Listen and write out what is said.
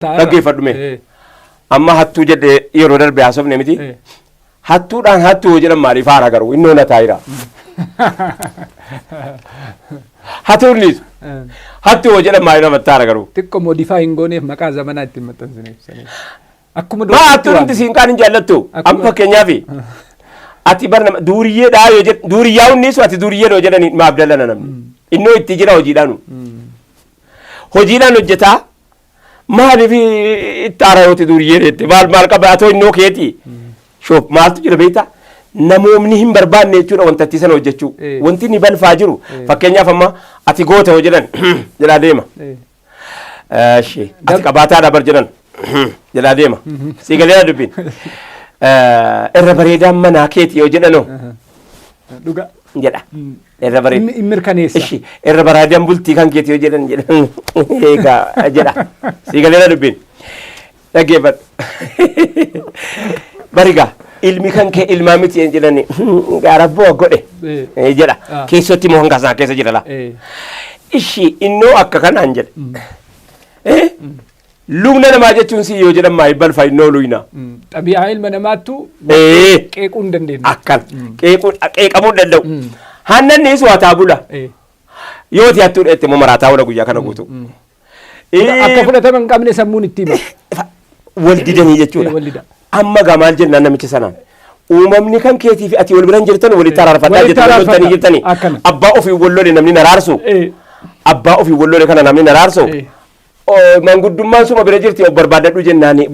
Dhaggeeffadhu mee. Amma hattuu jedhee yeroo darbe haasofne miti. Hattuudhaan hattuu yoo jedhan maaliif haara garuu innoo na taa'ira. Hatuun dhiisu. Hattuu yoo jedhan maaliif namatti haara garuu. Xiqqoo modify hin gooneef maqaa zamanaa ittiin maxxansineef saniif. Akkuma Maa hattuun hundi siinqaan hin jaallattu. Amma fakkeenyaaf ati bar nama duuriyyeedhaa yoo jedhan duuriyyaa hunni ati duuriyyeedha yoo jedhan maaf dallana namni. Innoo itti jira hojiidhaanu. Hojiidhaan hojjetaa maaliif itti aara yooti duuriyyee jette maal maal qaba atoo innoo keeti. Shoof maaltu jira beektaa? Namoomni hin barbaanne jechuudha wanta itti sana hojjechuu. Wanti inni balfaa jiru fakkeenyaaf amma ati goota yoo jedhan jedhaa deema. Eshi ati qabaataadha bar jedhan jedhaa deema. Sii galeera dubbiin. Irra bareedaan manaa keeti yoo jedhanoo Dhuga. jedha. Irra bareeda. Inni mirkaneessa. Ishi irra bareedaan bultii kan keeti yoo jedhan jedhan eegaa jedha. Sii galeera dubbiin. Dhaggeeffadhu. Barigaa ilmi kan kee ilmaa miti jedhani gaarabboo godhe jedha. Keessatti immoo hanga isaa keessa jira laa. Ishi innoo akka kanaan jedhe. Lugna namaa jechuun si yoo jedhan maayii balfa innoo luyna. Xabi'aa ilma namaattu qeequu hin dandeenye. Akkan qeeqamuu hin danda'u. Hannanniis waa taa bula. Yoo ti hattuu dheette immoo maraataa oola guyyaa kana guutuu. Akka fudhatama hin qabne sammuun itti hima. Wal didanii jechuudha. Wal dida. Amma gaa maal jennaan namicha sanaan. Uumamni kan keetii fi ati wal bira hin jirtan walitti araarfadhaa Walitti jettan wal loltanii araarfadhaa. jirtanii. Akkana. Abbaa ofii wal lole namni na raarsu. Abbaa ofii wal lole kana namni na raarsu. Manguddummaan suma bira jirti of barbaadadhu jennaani.